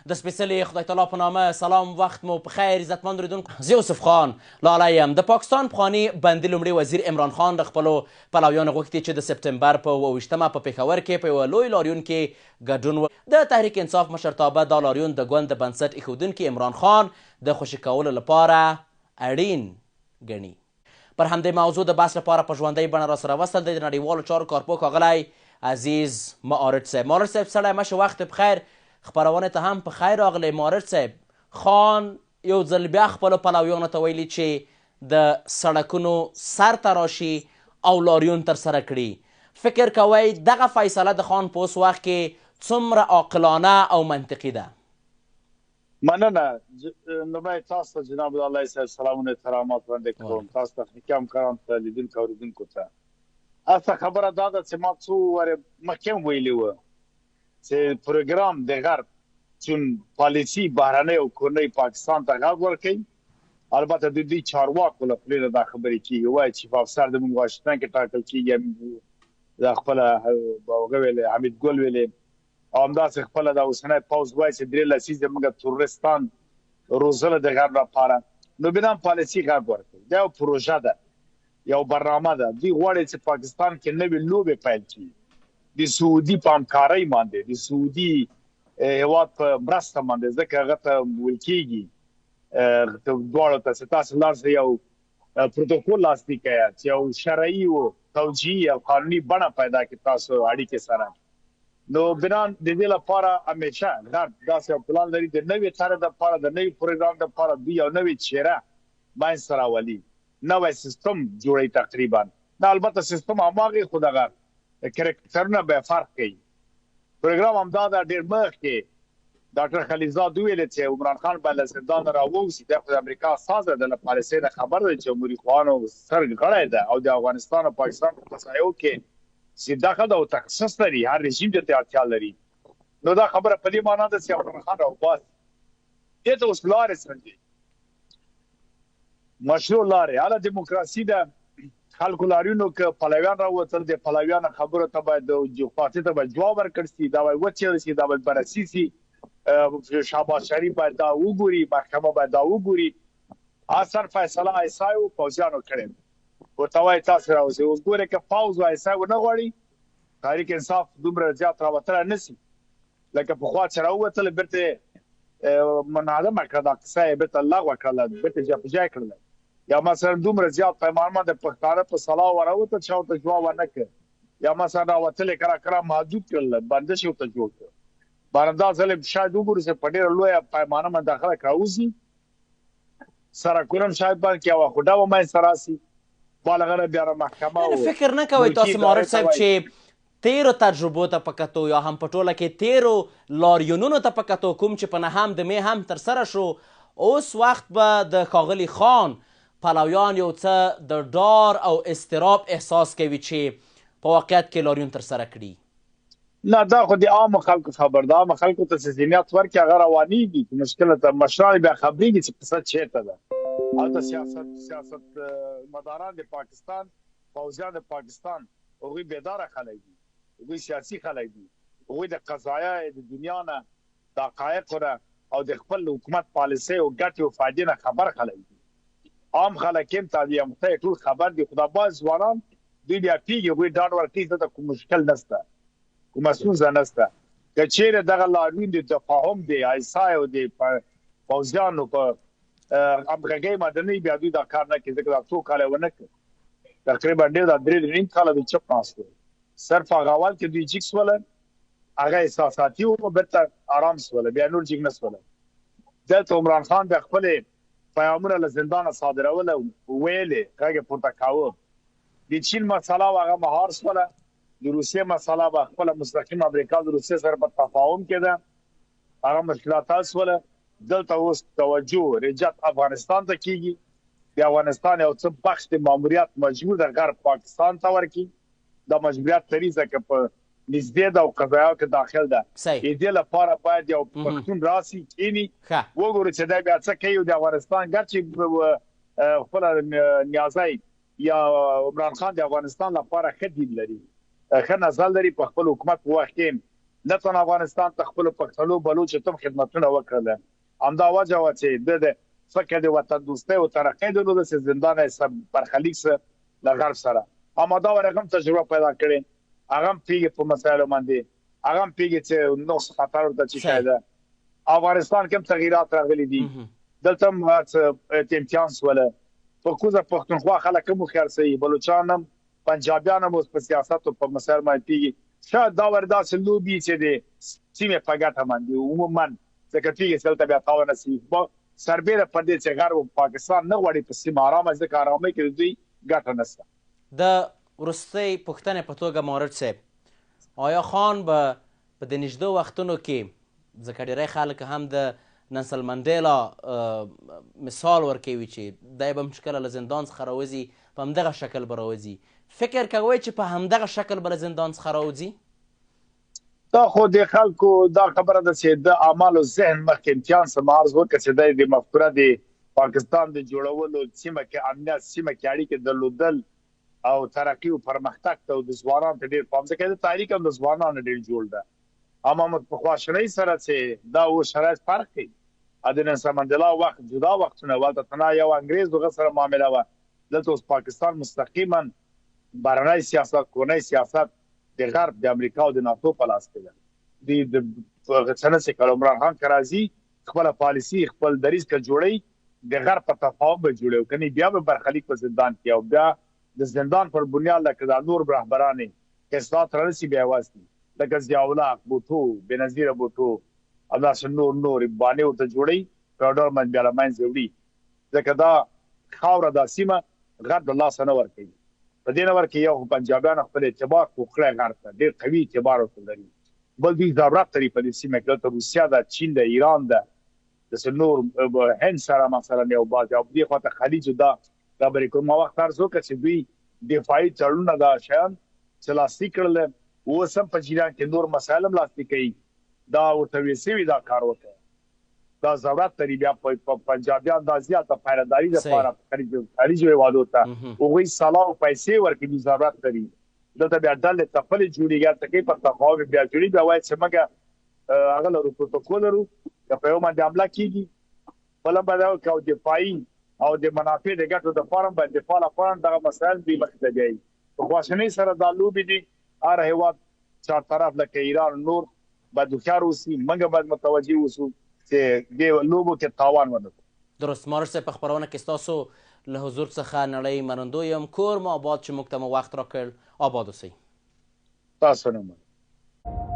د سپېڅلي خدای تعالی په نامه سلام، وخت مو په خیر عزتمند اوریدونکو. زه یوسف خان لالی یم. د پاکستان پخواني بندي لومړي وزیر عمران خان له خپلو پلویانو غوښتي چې د سپټمبر په 27مه په پېښور کې په یوه لوی لاریون کې ګډون وکړي. د تحریک انصاف مشرتابه دا لاریون د ګوند د بنسټ ایښودونکي عمران خان د خوشې کولو لپاره اړین ګڼي. پر همدې موضوع د بحث لپاره په ژوندۍ بڼه راسره وصل دی د نړیوالو چارو کارپوه ښاغلی عزیز معارج صاحب. معارج صاحب سړی مه شه، وخت په خیر، خپرونې ته هم په خیر راغلې. معارج صاحب، خان یو ځل بیا خپلو پلویانو ته ویلي چې د سړکونو سر ته راشي او لاریون ترسره کړي. فکر کوئ دغه فیصله د خان په اوس وخت کې څومره عاقلانه او منطقي ده؟ مننه. لومړی تاسو ته جناب الله صاحب سلامونه احترامات وړاندې کوم، تاسو تخنیکي همکارانو ته، لیدونکو اوریدونکو ته. اصله خبره دا ده چې ما څو واره مخکې هم ویلي وو چې پروګرام د غرب چون پالیسي بهرنۍ او کورنۍ پاکستان ته غږ ورکوي، البته د دوی چارواکو له خولې نه دا خبرې کېږي، وایي چیف افسر د موږ واشنګټن کې ټاکل کېږي، دا خپله هغه ویلې، حمید ګل ویلې، او همداسې خپله دا اوسنی پوځ وایي چې 3 لسیزې موږ تروریستان روزل د غرب لپاره، نو بنا پالیسي غرب ورکوي. دا یو پروژه ده، یو برنامه ده. دوی غواړي چې پاکستان کې نوې لوبې پیل کړي د سعودي په همکارۍ باندې، د سعودي هیواد په مرسته باندې، ځکه هغه ته ویل کېږي دواړو ته چې تاسو لاړ شئ یو پروتوکول لاسلیک کړئ چې یو شرعي او توجیهي او قانوني بڼه پیدا کړي تاسو اړیکې سره. نو بنان د دې لپاره همیشه غرب داسې یو پلان لري د نوې طرح لپاره، د نوي پروګرام لپاره، دوی یو نوې چهره منځته راولي، نوی سیستم جوړوي تقریبا. نه البته سیستم هماغه خو دغه کرکټرونه به فرق کوي. پروګرام همدا ده. ډېر مخکې ډاکټر خلیلزاد وویل چې عمران خان به له زندان راووځي، دی خو د امریکا استازی دی، له پالیسۍ نه خبر دی چې جمهوري خواهانو ستر غړی ده او د افغانستان او پاکستان په قضایو کې چې دخل او تخصص لري، هر رژیم ته اړتیا لري. نو دا خبره په دې معنا ده چې عمران خان راوباسي. دې ته اوس لارې څنګه مشروع لارې، هله دیموکراسي ده، خلکو لاریونو که پلویان راووتل، د پلویانو خبرو ته باید پارټي ته باید ځواب ورکړ سي، دا باید وڅېړل سي، دا باید بررسي سي، شهباز شریف باید دا وګوري، محکمه باید دا وګوري. اصل فیصله آی اس آی او پوځیانو کړې، ورته وایي تاسو راوځئ. اوس ګورئ که پوځ او آی اس آی ونه غواړي، تحریک انصاف دومره زیات راوتلی نه سي لکه پخوا چې راووتل، بېرته منعدمه کړه، دا قصه یې بېرته لغوه کړله، بېرته جای په جای کړله. یا مثلا دومره زیات پیمان باندې پښتانه په سلا وراوته چې ورته جواب ورنه کړ، یا مثلا راوتلې کرا کرا محدود کړل، بندش یې ورته جوړ کړ. بهرحال دا ځل شاید وګورو چې په ډېره لویه پیمانه باندې خلک راوځي، سرکونه هم شاید بند کړي او خو ډبه منځته راسي، بالغره بیا محکمه او فکر نه کوئ تاسو معارج صاحب چې تیرو تجربو ته په کتو یا هم په ټوله کې تیرو لاریونونو ته په کتو کوم چې په نهم د می هم ترسره شو، اوس وخت به د ښاغلي خان پلویان یو څه د ډار او اضطراب احساس کوي چې په واقعیت کې لاریون ترسره کړي؟ نه، دا خو د عامو خلکو خبر ده. عامو خلکو ته چې ذهنیت ورکړي هغه روانېږي، چې مشکل ته مشران بیا خبرېږي چې قصه چېرته ده. هلته سیاست مداران د پاکستان، پوځیان د پاکستان، هغوی بیداره خلک دي، هغوی سیاسي خلک دي، هغوی د قضایا د دنیا نه، د حقایقو نه او د خپل حکومت پالیسۍ او ګټې او فایدې نه خبر خلک دي. عام خلک هم تعلیم یافته ټول خبر دي، خو دا بعض ځوانان دوی بیا پیږي، هغوی ډاډ ورکوي دلته کوم مشکل نشته، کومه ستونزه نشته. که چیرې دغه لاریون د تفاهم د آی اس آی او د پوځیانو په همغږۍ باندې نه وي، بیا دوی دا کار نه کوي، ځکه دا څو کاله یې ونه کړ، تقریبا ډېر دا 3.5 کاله دوی چپ ناست وو. صرف هغه اول کې دوی جیګ سوله، هغه احساساتي وو، بېرته آرام سوله، بیا نور جیګ نه سوله. دلته عمران خان بیا خپلې پیامونه له زندانه صادروله، ویلې، غږ یې پورته کاوه. د چین مسله او هغه مهار سوله، د روسیې مسله به خپله مستقیم امریکا د روسیې سره په تفاهم کې ده، هغه مشکلات حل سوله. دلته اوس توجه رجعت افغانستان ته کیږي، د افغانستان یو څه بخش د ماموریت مجبور د غرب پاکستان ته ورکړي، دا مجبوریت لري ځکه په نږدې ده او قضایاو کې داخل ده. د دې لپاره باید یو پښتون راسي، کینی، وګورو چې دا بیا څه کوي. د افغانستان ګرچې خپله نیازی یا عمران خان د افغانستان لپاره ښه دین لري، ښه نظر لري، په خپل حکومت په وخت کې نه تنها افغانستان ته خپلو پښتنو بلوچو ته هم خدمتونه وکړل. همدا وجه وه چې ده د فکر د وطن دوستۍ او ترقۍ درلوده چې زندان یې سم برخلیک سه له غرب سره. اما دا ور هغه هم تجربه پیدا کړې، هغه هم پوهیږي په مسایلو باندې، هغه هم پوهیږي چې نقص خطر ورته چی شی ده. افغانستان کې هم تغیرات راغلي دي، دلته هم هر څه امتحان سوله. په کوزه پښتونخوا خلک هم هوښیار سوي، بلوچان هم پنجابیان هم اوس په سیاست او په مسایل باندې پوهیږي. شاید دا ور داسې لوبي چې د سیمې په ګټه باندې عموما ځکه پوهیږي چې دلته بیا تاوان رسیږي. سربېره پر دې چې غرب او پاکستان نه غواړي په سیمه ارامه شي ځکه ارامۍ کې د دوی ګټه نشته. د وروستۍ پوښتنې په توګه مورد صاحب، آیا خان به په دې نږدو وختونو کې، ځکه ډیری خلک هم د ننسل منډیلا مثال ورکوي چې دی به هم چې کله له زندان څخه راوځي په همدغه شکل به راوځي، فکر کوئ چې په همدغه شکل به له زندان څخه راوځي؟ دا خو د خلکو دا خبره ده چې د اعمالو ذهن مخکې امتحان سم عرض وکړ چې د د مفکوره د پاکستان د جوړولو سیمه کې امنیت سیمه کې اړیکې درلودل او ترقي او پرمختګ ته او د ځوانانو ته ډیر پام ځکه د تحریک هم د ځوانانو ډیر جوړ ده اما په خواشینۍ سره چې دا اوس شرایط فرق کوي د نلسن منډیلا وخت جدا وختونه وه هلته تنها یو انګریز دغه سره معامله وه دلته اوس پاکستان مستقیما بهرنی سیاست کورنی سیاست د غرب د امریکا او د ناتو په لاس کې ده دوی د څه نه څه کړو عمران خان که راځي خپله پالیسي خپل دریځ که جوړوي د غرب په تفاهم به جوړوي او کني بیا به برخلیک په زندان کې او بیا د زندان پر بنیاد لکه دا نور رهبران یې که اصلاحات رانسي بیا یوازې دي لکه ضیاءالحق بوټو بېنظیره بوټو او داسې نور نور بانې ورته جوړوي په یو ډول باندې بیا له منځه وړي ځکه دا خاوره دا سیمه غرب له لاسه نه ورکوي په دې نه ورکوي یو خو پنجابیانو خپل اعتبار پوخ کړی غرب ته ډېر قوي اعتبار ورته لري بل دوی ضرورت لري په دې سیمه کې دلته روسیه ده چین ده ایران ده داسې نور هند سره مثلا یو بعضې او دې خواته خلیج دا خبرې کوم ما وخت عرض وکړ چې دوی دفاعي تړونونه دا شیان چې لاسلیک کړل اوس هم په جریان کې نور مسایل هم لاسلیک کوي دا ورته ویل سوي دا کار وکړه دا ضرورت لري بیا په پنجابیان دا زیاته پیره داری لپاره خلیج خلیج هیوادو ته هغوی سلا او پیسې ورکوي ضرورت لري دلته بیا ډلې تپلې جوړیږي هلته کې په تفاهم بیا جوړي بیا وایي چې موږ هغه لرو پروتوکول لرو که په یو باندې حمله کیږي بل به دا او دفاعي او د منافع د ګټو د فارم باندې دفاع لپاره دغه مسایل دوی مخ ته بیایي په خواشینۍ سره دا لوبې دي هر هیواد چار طرف لکه ایران نور باید هوښیار اوسي موږ باید متوجه اوسو چې دې لوبو کې تاوان ونه کړو. درست مارش صاحب په خپرونه کې ستاسو له حضور څخه نړۍ منندوی یم کور مو آباد چې موږ ته مو وخت راکړ آباد اوسئ. تاسو نه مننه.